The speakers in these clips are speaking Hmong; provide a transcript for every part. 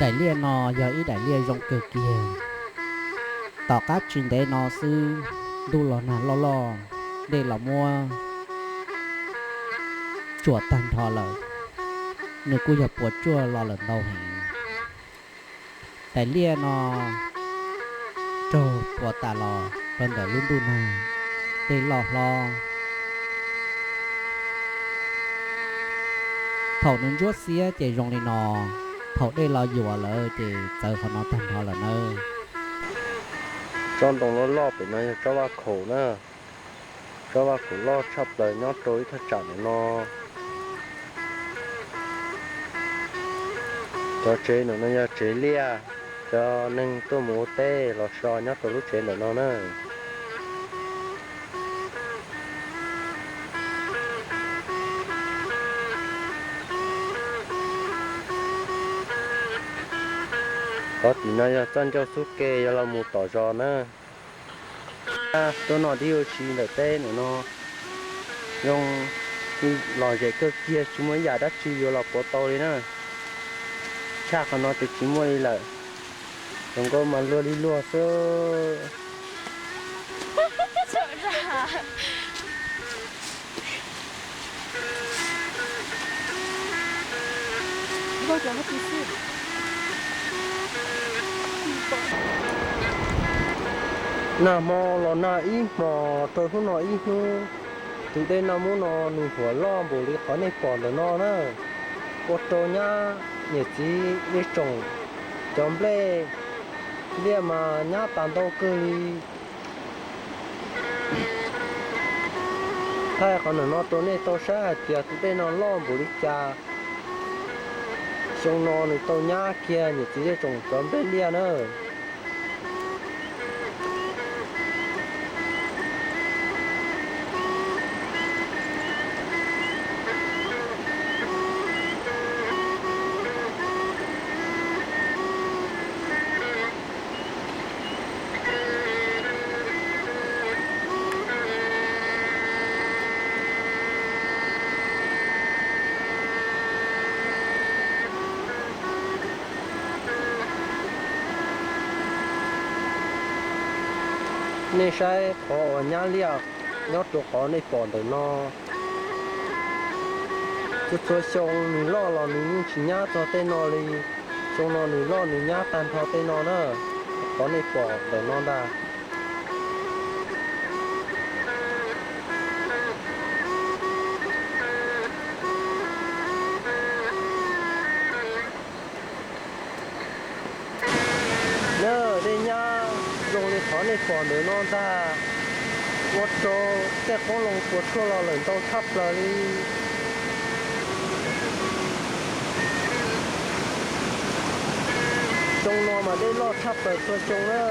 Daim liaj no yog ib daim liaj zoo kawg kiag. Tom qab tsis ntev no xwb, ntuj los nag loj loj, dej los muab tsuam tag nrho lawm. Nws kuj yog puas tsuaj los lawm ntau heev. Daim liaj no raug puas tas los rau ntawm lub ntuj nag, dej loj hlob. Thaum nws ntsuab xiab ces zoo li no, thaum dej los yuam lawm ces txawv qhov no tag nrho lawm nawb. Tsob ntoo loj loj pem no yog tsob vaj khaum na. Tsob vaj khaum loj tshaj plaws nyob rau ib thaj tsam ntawm no. Cov tsev ntawm no yog tsev liaj, cov neeg tuaj mus ua teb los so nyob rau lub tsev ntawm no na. Qhov tim no yog txoj ncauj xub ke yuav los mus tom zos na. Tuaj noj dib ua si ntawm teb ntawm no zoo lom zem kawg kiag, tsis muaj ib yam dab tsi yuav los puav tau li na. Tshaj qhov no ces tsis muaj li lawm, zoo nkauj mas luag li luag xwb. Nag hmo los nag ib hmos rau hnub no ib hnub, tus dej Naj Mub no nws huam loj npaum li qhov nej pom ntawm no na. Ua rau nyab niam txiv zej tsoom cov nplej liaj mas nyab tas ntau kawg li. Thaij qhov ntawm no rau nej tau saib hais tias tus dej no loj npaum li cas. Xyoo no nws tau nyab kiag niam txiv zej tsoom cov nplej liaj na. Nej saib qhov uas nyab liaj nyob rau qhov nej pom ntawm no. Txhua txhua xyoo nws loj los nws yeej tsis nyab txog tej no li. Xyoo no nws loj nws nyab tag nrho tej no na, qhov nej pom ntawm no ntag. Na, dej nyab zoo li qhov nej pom ntawm no ntag. Ua rau tej qoob loo puas tsuaj los lawm ntau tshaj plaws li. Xyoo no mas dej loj tshaj plaws txhua xyoo na.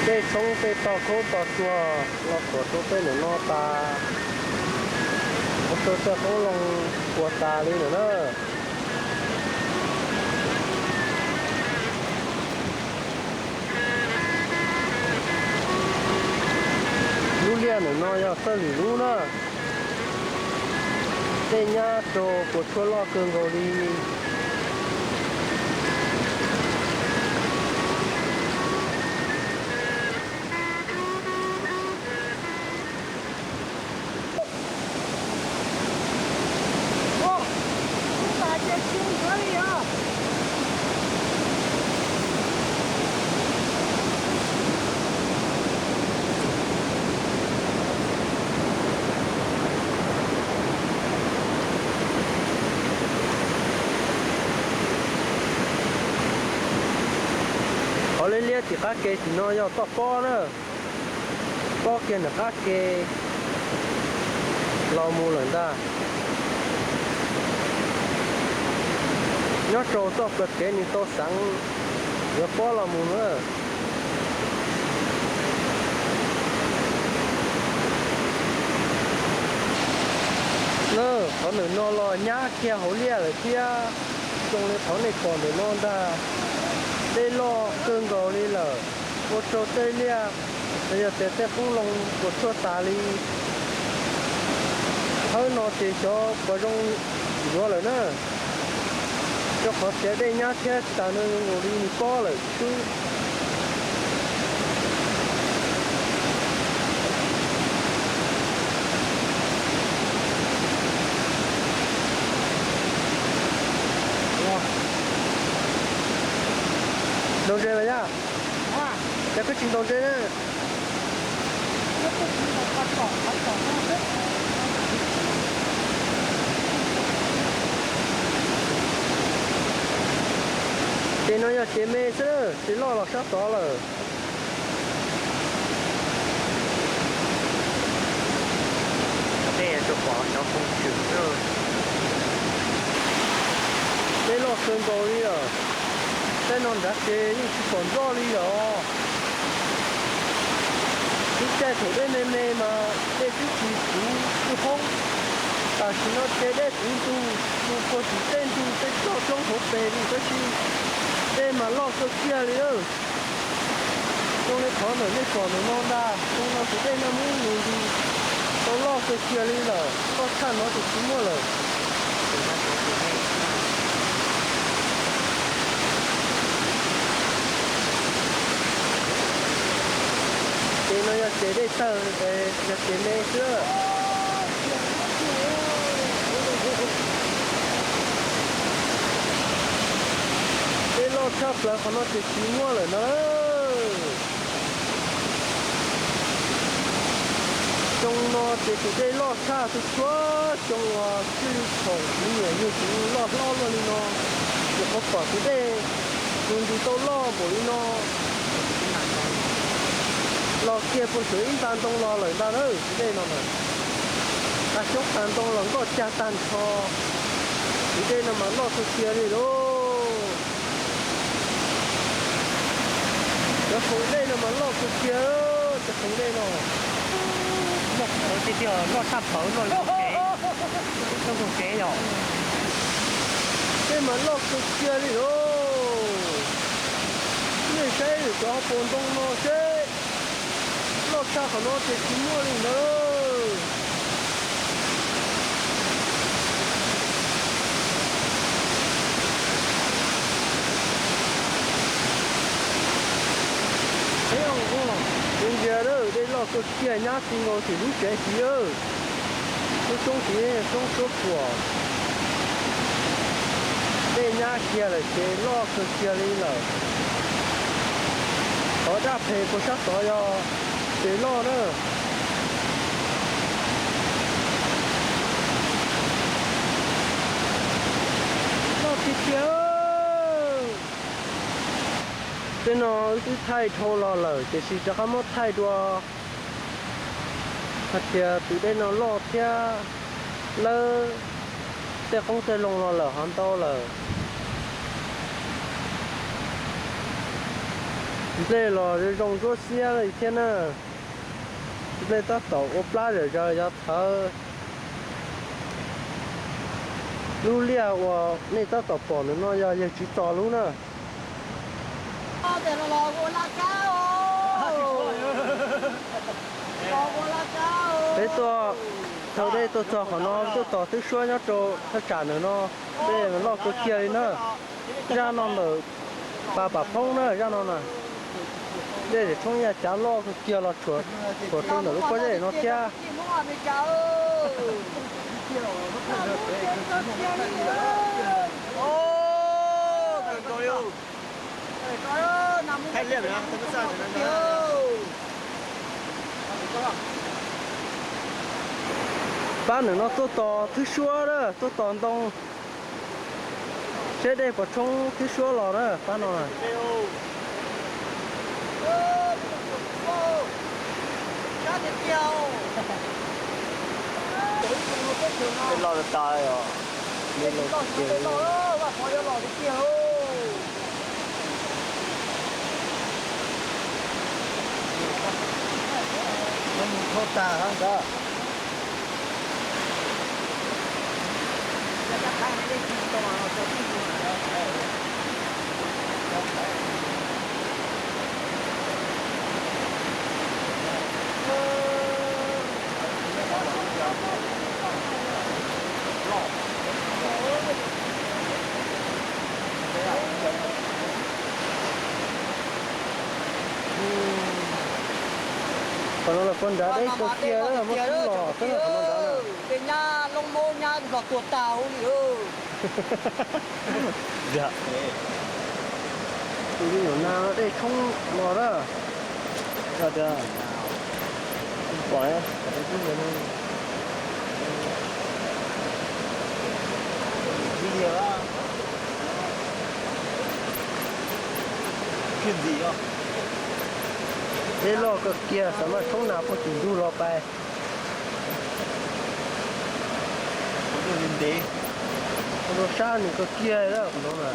Tej tshoob tej tog khaub tog tsuag los khuam rau tej ntawm no tas, ua rau tej qoob loo puas tas li lawm na. Lub liaj ntawm no yog Xawj Lwm lub na. Dej nyab rau puas tsuaj loj kawg nkaus li. Qhov liab liab tim qab ke tim no yog toj pob na, pob kiag nram qab ke los mus lawm ntag. Nyob rau txoj plawv kev nws tau xeev yuav pob los mus na. Qhov ntawm no los nyab kiag hauv liaj lawm thiab. Zoo li qhov nej pom ntawm no ntag, dej loj kawg nkaus li lawm, ua rau tej liaj los yog tias tej qoob loo puas tsuaj tas li. Hawb no ces xyov puas zoo yuav lawm na, rau qhov tias dej nyab thiab tsis tas nws zoo nkaus li nws pob lawm xwb. Ntaus ntses los yog? Cas koj tsis ntaus ntses na? Ces no yog ces me xwb, ces loj los sab tod lawm. Dej rau pom xyov phoov ywg xwb. Dej loj kawg nkaus li lawm. Tej no nrad ces yeej tsis pom nroj li os. Lub caij thaum dej me me mas dej twb tsis puv tsuj hoob. Tam sim no ces dej puv ntug, mus puag tim tej ntug tej toj roob hauv pes li tab sis dej mas loj kawg kiag li lawm. Zoo li qhov ntawm nej pom ntawm no ntag, zoo no ces dej no muab mus ntug tau loj kawg kiag li lawm, loj tshaj no ces tsis muaj lawm. Ces no yog ces dej tawg, yog ces me xwb. Dej loj tshaj plaws qhov no ces tsis muaj lawm no. Xyoo no ces tus dej loj tshaj txhua txhua xyoo uas txij li thaum kuv niam yug kuv loj hlob luaj li no, ces kuv pom tus dej mus ntws tau loj npaum li no. Los kiag puag saum ib nta ntoo los lawm ntag na, tus dej no mas. Tag xyoob tag ntoo los nkoj cag tag nrho. Tus dej no mas loj kawg kiag li lauj. Cov khoom dej no mas loj kawg kiag, cov khoom dej no. Loj tiag tiag, loj tshaj plaws, loj zoo kev, loj zoo kev yom. Dej mas loj kawg kiag li lauj. Nej saib lawm cov hauv paus ntoo no seb, loj tshaj qhov no ces tsis muaj li ntawd. Ntsia, dej loj kawg kiag, nyab ti nkaus tim lub tsev tid. Lub roob tid roob suab puam, dej nyab kiag lawm ces loj kawg kiag li lawm. Qhov daj phem puag sab tod yog ces loj na. Loj tiag tiag. Tej no wb twb thaij dhau los lawm tiam sis rov qab muab thaij dua hais tias tus dej no loj thiab lawb tej qoob tej loo los lawm ho ntau lawm. Nplej los zoo ntsuab xiab li thiab na. Nplej tab tom ua plab zom zaws yog thawv. Lub liaj uas nej tab tom pom ntawm no yog yawg Tswv Txos lub na. Peb tuaj, thaum dej tuaj txog qhov no tuaj tos twb suab nyob rau thaj tsam ntawm no, dej loj kawg kiag li na. Zaj no ntawm pas Pam Phoob na, zaj no na. Dej tshoob ya cav loj kawg kiag los tshuam rau ntawm lub pob zeb no thiab. Pab ntawm no tuaj tos thwb suab na, tuaj tos ntoo. Seb dej puas tshoob thwb suab los na pab no. Loj tas os. Mus thauj tas ntag. Qhov no los puag nrad deb kawg kiag, muab kub los xwb qhov no nrad na. Tej nyab loob mob nyab nplog tuag tag huv li. Tus nyuam nas dej tshoob los na. Pom dej loj kawg kiag, xav mas tshoob nas puag tim ntug los pais. Ua rau sab nws kawg kiag lawm qhov no na.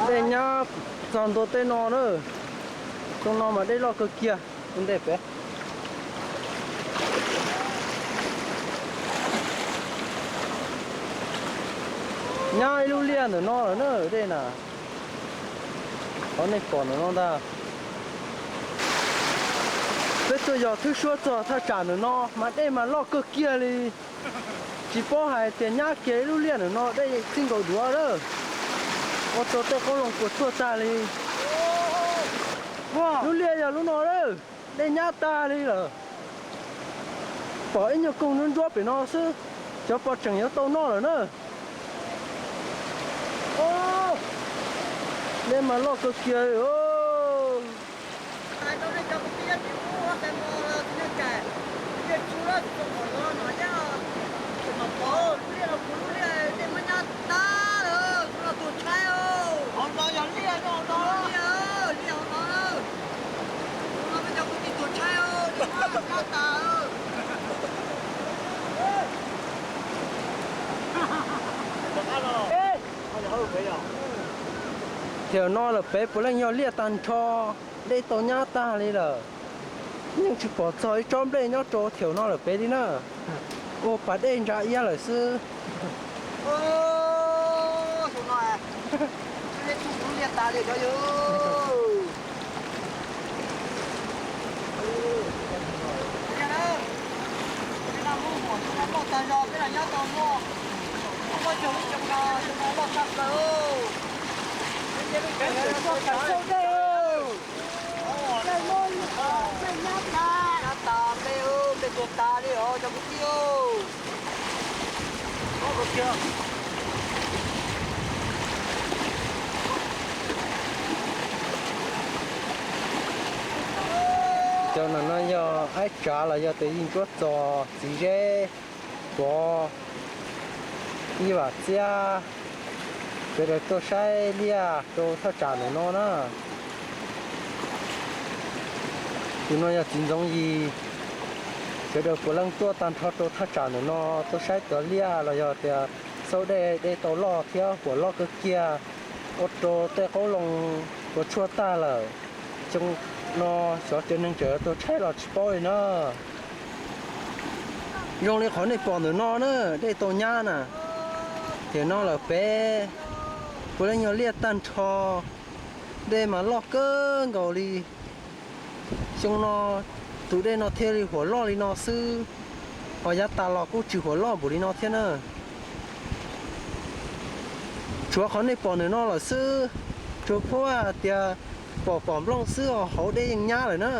Dej nyab txog ntua tej no na. Xyoo no mas dej loj kawg kiag tus ntej pem. Nyab ib lub liaj ntawm no lawm na dej na. Qhov nej pom ntawm no ntag. Peb tuaj yog thwb suab txog thaj tsam ntawm no mas dej mas loj kawg kiag li. Tsis paub hais tias nyab kiag ib lub liaj ntawm no dej txij nkaus duav lawm. Ua rau tej qoob loo puas tsuaj tag li. Lub liaj yog lub no lawm, dej nyab tag li lawm. Pom ib nyuag koog ntsuab ntsuab pem no xwb, cov pos tseem yuav tau noj lawm na. Dej mas loj kawg kiag li. Thaum no lawm pem puav leej yog liaj tag nrho, dej tau nyab tag li lawm. Yeej tsis pom txog ib tsob nplej nyob rau thaum no lawm pem li na. Ua pas dej ntsa iab lawm xwb. Cov no no yog aib tsav los yog tias yij ntsuab txos, txiv zeb, pov, ib vam txiab, sawv daws tuaj saib liaj rau thaj tsam ntawm no na. Tus no yog txiv ntxoov yis, sawv daws puav leej tuaj tag nrho rau thaj tsam ntawm no tuaj saib cov liaj los yog tias xauj dej, dej tau loj thiab huam loj kawg kiag, ua rau tej qoob loo puas tsuaj tag lawm. Xyoo no xyov cov neeg tseem tuaj tshaib los tsis paub li na. Zoo li qhov nej pom ntawm no na, dej tau nyab na, tiam no lawm pem puav leej yog liaj tag nrho, dej mas loj kawg nkaus li. Xyoo no tus dej no thiaj li huam loj li no xwb, ho yav tas los kuj tsis huam loj npaum li no thiab na. Tshuav qhov nej pom ntawm no lawm xwb, tsuas pub hais tias pom pom nplooj xwb os, hauv dej yeej nyab lawm na.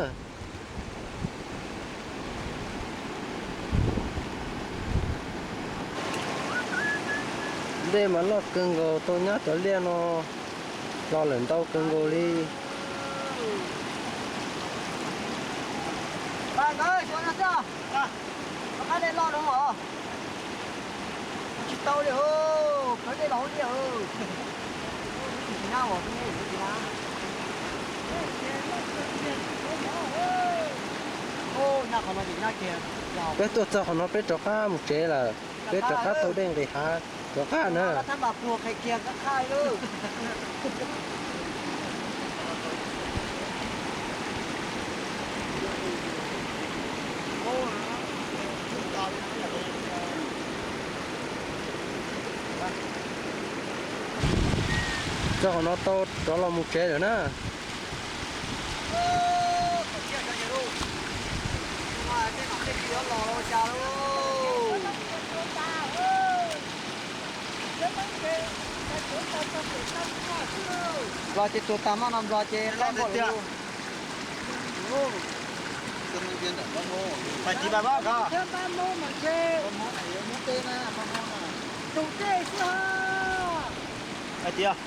Dej mas loj kawg nkaus, tau nyab cov liaj no los lawm ntau kawg nkaus li. Tsis tau li, khaws dej los hauv liaj. Peb tuaj txog qhov no peb rov qab mus tsev lawm. Peb rov qab taug dej nqis hav rov qab na. Txog qhov no tau rov los mus tsev lawm na. Nplog ces tuag tag maj no Nplog ces laj npaum li. Hais tias,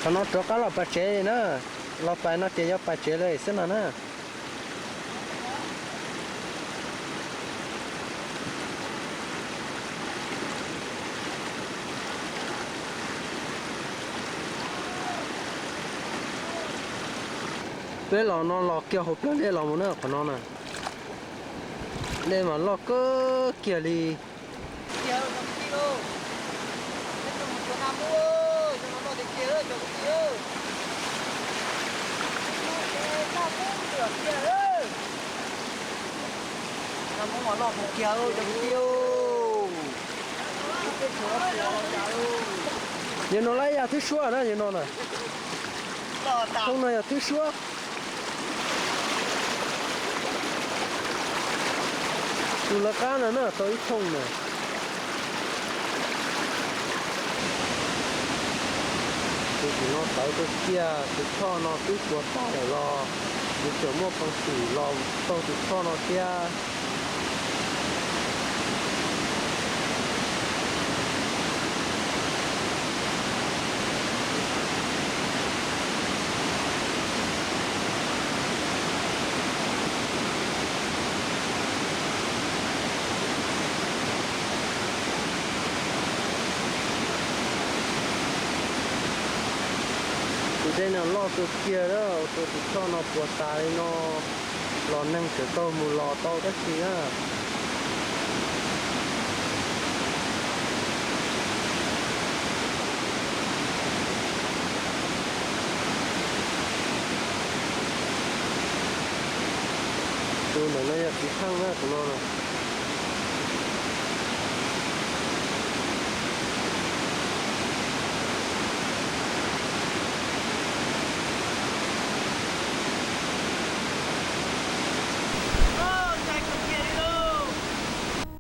qhov no rov qab los pas tsev li na. Los pas no ces yuav pas tsev li xwb no na. Peb los no los kiag hauv plawv dej los mus na qhov no na. Dej mas loj kawg kiag li. Yog no lawv yog twb suab na, yog no na. Thooj no yog twb suab. Tus lawv qab no na tau ib thooj na. Tus tim no tawv kawg kiag, tus choj no twb puas tas lawm los yuav tsum muaj peev xwm los taug tus choj no thiab. Tus dej no loj kawg kiag, ua rau tus choj no puas tas li no los neeg tseem tau mus los tau dab tsi na. Tus ntawm no yog txiv pheej na, tus no.